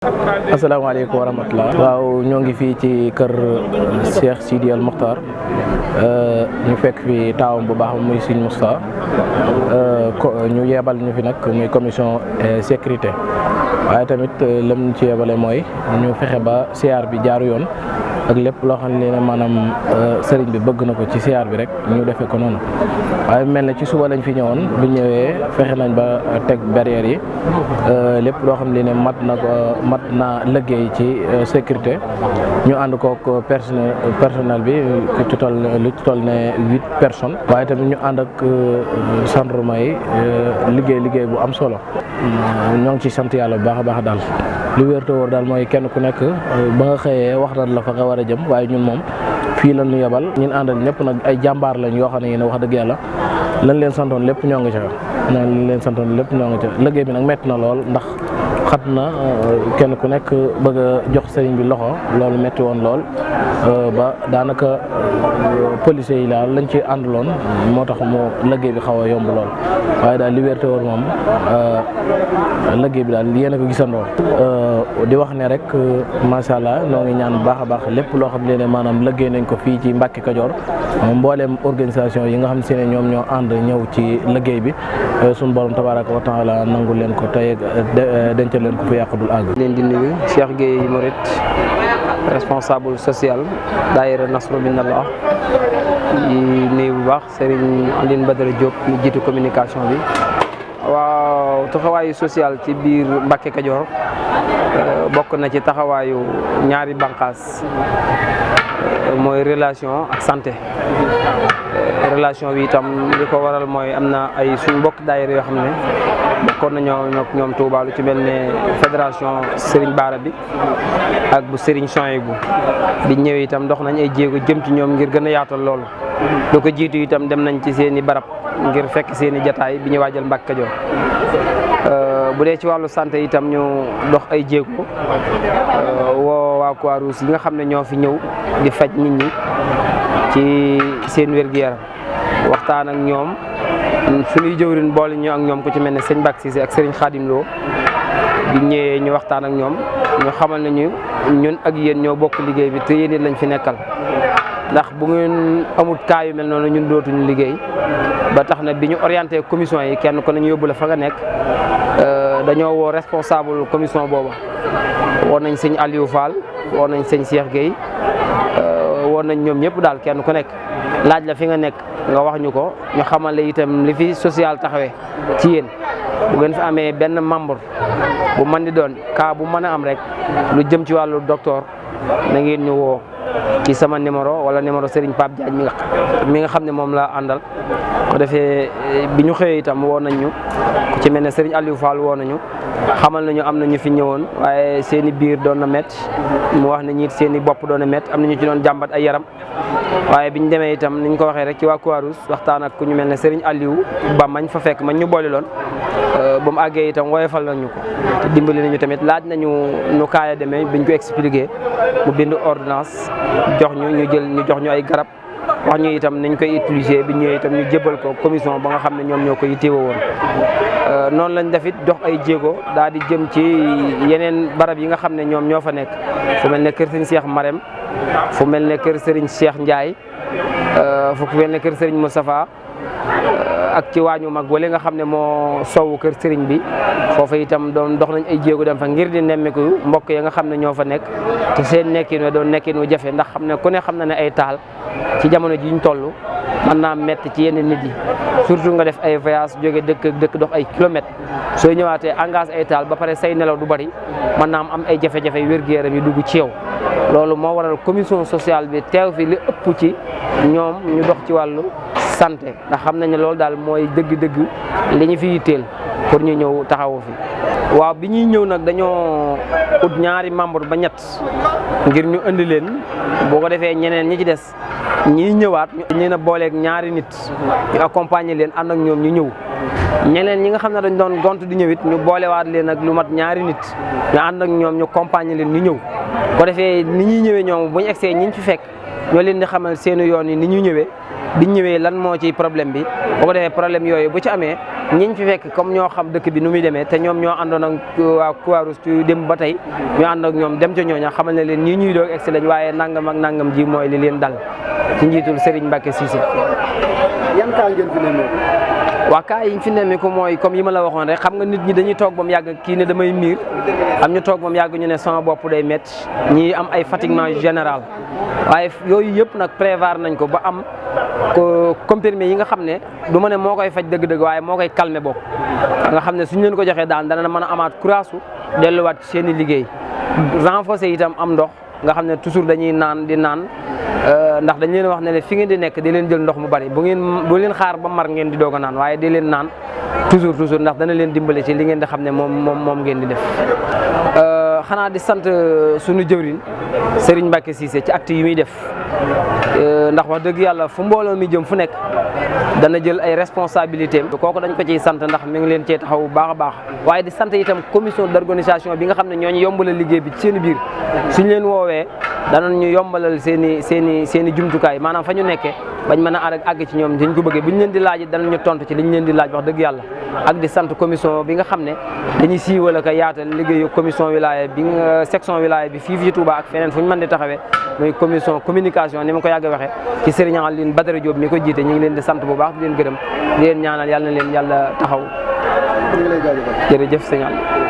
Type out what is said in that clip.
asalaamaaleykum wa rahmatulah. waaw ñoo ngi fii ci kër Cheikh Sidi Al Mokhtar ñu fekk fi taawam bu baax muy Serigne Moustapha ñu yebal ñu fi nag muy commission sécurité waaye tamit lam ñu ci yebale mooy ñu fexe ba siyaar bi jaaru yoon ak lépp loo xam ne maanaam sëriñ bi bëgg na ko ci siyaar bi rek ñu defee ko noonu waaye mel na ci suba lañ fi ñëwoon bu ñëwee fexe nañ ba teg barrières yi lépp loo xam ne mat na liggéey ci sécurité ñu ànd kook personnel bi lu ci toll ne 8 personnes waaye tamit ñu ànd ak gendarme yi liggéey bu am solo ñoo ngi ci sant yàlla bu baax a baax daal lu wér te wóor daal mooy kenn ku nekk ba nga xëyee wax na la fa nga war a jëm waaye ñun moom fii la ñu yebal ñun àndal ñëpp nag ay jàmbaar lañ yoo xam ne yéen wax dëgg yàlla lan leen santoon lépp ñoo ngi ca liggéey bi nag metti na lool ndax xat na kenn ku nekk bëgg a jox sëriñ bi loxo loolu metti woon lool ba daanaka policiers yi daal lañ ci àndaloon moo tax mu liggéey bi xaw a yomb lool waaye daal li wér te wóor moom liggéey bi daal yéen a ko gisandoo di wax ne rek macha allah noo ngi ñaan bu baax a baax lépp loo xam ne maanaam liggéey nañ ko fii ci Mbàkke Kajoor mbooleem organisation yi nga xam si ne ñoom ñoo ànd ñëw ci liggéey bi suñu borom tabaaraka wa taala nangu leen ko tey denc leen ko fu yàq dul àgg. leen di nuyu Cheikh Gueye Mouride responsable social daayira Nasru Minallah di nuyu bu baax Serigne Aline Badara Diop mu jiitu communication bi. waaw taxawaayu social ci biir Mbàkke Kajoor bokk na ci taxawaayu ñaari bànqaas mooy relation ak santé relation bi itam li ko waral mooy am na ay suñ mbokk daayira yoo xam ne bokkoon nañoo ñoom Touba lu ci mel ne fédération Serigne Bara bi ak bu Serigne Souhaïbou bi ñëwee itam dox nañ ay jéego jëm ci ñoom ngir gën a yaatal loolu lu ko jiitu itam dem nañ ci seen i barab ngir fekk seen i jataay bi ñu waajal Mbàkke Kajoor bu dee ci wàllu santé itam ñu dox ay jéego woo waa Croix-Rouge yi nga xam ne ñoo fi ñëw di faj nit ñi ci seen wér-gu-yaram waxtaan ak ñoom suñuy jëwriñ boole ñu ak ñoom ku ci mel ne sëñ Mbacke Cissé ak Serigne Khadim Lo bi ñëwee ñu waxtaan ak ñoom ñu xamal nañu ñun ak yéen ñoo bokk liggéey bi te yéen it lañ fi nekkal ndax bu ngeen amut cas yu mel noonu ñun dootuñu liggéey ba tax na bi ñu orienté commission yi kenn ko nañu yóbbu la fa nga nekk dañoo woo responsable commission booba woo nañ sëñ Aliou Fall woo nañ sëñ Cheikh Gueye woo nañ ñoom ñëpp daal kenn ku nekk laaj la fi nga nekk nga wax ñu ko ñu xamale itam li fi social taxawee ci yéen bu ngeen fi amee benn membre bu mën di doon cas bu mën a am rek lu jëm ci wàllu docteur na ngeen ñu woo ci sama numéro wala numéro Serigne Pape Diagne mi nga xam ne moom laa àndal ko defee bi ñu xëyee itam woo nañ ñu ku ci mel ne Serigne Aliou Fall woo nañu xamal nañu am na ñu fi ñëwoon waaye seen i biir doon na métti mu wax ne ñiit seen i bopp doon na métti am na ñu ci doon jàmbat ay yaram waaye biñ demee itam niñ ko waxee rek ci waa Croix-Rouge waxtaan ak ku ñu mel ne Serigne Aliou ba mañ fa fekk mañ ñu boole loon ba mu àggee itam woyofal nañu ko te dimbali nañu tamit laaj nañu nu kaaya demee biñ ko expliqué mu bind ordonnance jox ñu jox ñu ay garab wax ñu itam nañ koy utiliser bi ñëwee itam ñu jébal ko commission ba nga xam ne ñoom ñoo koy yittewoo woon noonu lañ def it dox ay jéego daal di jëm ci yeneen barab yi nga xam ne ñoom ñoo fa nekk fu mel ne kër Serigne Cheikh Marème fu mel ne kër Serigne Cheikh Ndiaye fu mel ne kër Serigne Moustapha ak ci waañu mag wala nga xam ne moo sowu kër Serigne bi foofa itam doon dox nañ ay jéego dem fa ngir di nemmeeku mbokk ya nga xam ne ñoo fa nekk te seen nekkin we doon nekkin wu jafe ndax xam ne ku ne xam na ne ay taal ci jamono ji ñu toll mën naa métti ci yenn nit yi surtout nga def ay voyage jóge dëkk ak dëkk dox ay kilomètres soo ñëwaatee engagé ay taal ba pare say nelaw du bari mën naa am ay jafe-jafe wér-gu-yaram yi dugg ci yow loolu moo waral commission sociale bi teew fi li ëpp ci ñoom ñu dox ci wàllu santé ndax xam nañ ne loolu daal mooy dëgg-dëgg li ñu fi yitteel pour ñu ñëw taxawu fi waaw bi ñuy ñëw nag dañoo ut ñaari membre ba ñett ngir ñu indi leen boo ko defee ñeneen ñi ci des ñiy ñëwaat ñu leen a booleeg ñaari nit ñu accompagner leen ànd ak ñoom ñu ñëw ñeneen ñi nga xam ne dañ doon gont di ñëwit ñu boolewaat leen ak lu mat ñaari nit ñu ànd ak ñoom ñu accompagner leen ñu ñëw ko defee ni ñuy ñëwee ñoom bu ñu egsee ñi fi fekk ñoo leen di xamal seeni yoon yi ni ñu ñëwee biñ ñëwee lan moo ci problème bi boo ko defee problème yooyu bu ci amee ñiñ fi fekk comme ñoo xam dëkk bi nu muy demee te ñoom ñoo àndoon ak waa Croix-Rouge ci dem ba tey ñoo ànd ak ñoom dem ca ñooña xamal ne leen ñii ñuy doog egsi lañ waaye nangam ak nangam ji mooy li leen dal ci njiitul Serigne Mbacke Cissé. yan kaa ngeen fi nemmeeku. waa kaa yi ñu fi nemmeeku mooy comme yi ma la waxoon rek xam nga nit ñi dañuy toog ba mu yàgg kii ne damay miir am ñu toog ba mu yàgg ñu ne sama bopp day métti ñii am ay fatiguement général waaye yooyu yëpp nag prévoir nañ ko ba am ko comprimé yi nga xam ne du ma ne moo koy faj dëgg-dëgg waaye moo koy calmer bopp nga xam ne suñ leen ko joxee daan dana mën a amaat courage delluwaat ci seen i liggéey renforcer itam am ndox nga xam ne toujours dañuy naan di naan ndax dañ leen wax ne fi ngeen di nekk di leen jël ndox mu bari bu leen xaar ba mar ngeen di doog a naan waaye di leen naan toujours ndax dana leen dimbale ci li ngeen di xam ne moom ngeen di def. xanaa di sant sunu jëwriñ Serigne Mbacke Cissé ci acte yi muy def ndax wax dëgg yàlla fu mbooloo mi jëm fu nekk dana jël ay responsabilités am kooku dañ ko ciy sant ndax mi ngi leen cee taxaw bu baax a baax waaye di sant itam commission d'organisation bi nga xam ne ñooñu yombalal liggéey bi ci seen biir suñ leen woowee danañ ñu yombalal seen i jumtukaay maanaam fa ñu nekkee bañ mën a àgg ci ñoom dañ ko bëggee bu ñu leen di laaj danañ ñu tontu ci li ñu leen di laaj wax dëgg yàlla ak di sant commission bi nga xam ne dañuy siiwal ak yaatal liggéeyu commission wilaya bi section wilaya bi fii ci Touba ak feneen fu ñu mën di taxawee muy commission communication ni ma ko yàgg a waxee ci Serigne Aline Badara Diop mi ko jiite ñu ngi leen di sant bu baax di leen gërëm di leen ñaanal yàlla na leen yàlla taxaw jërëjëf sëñ Aliou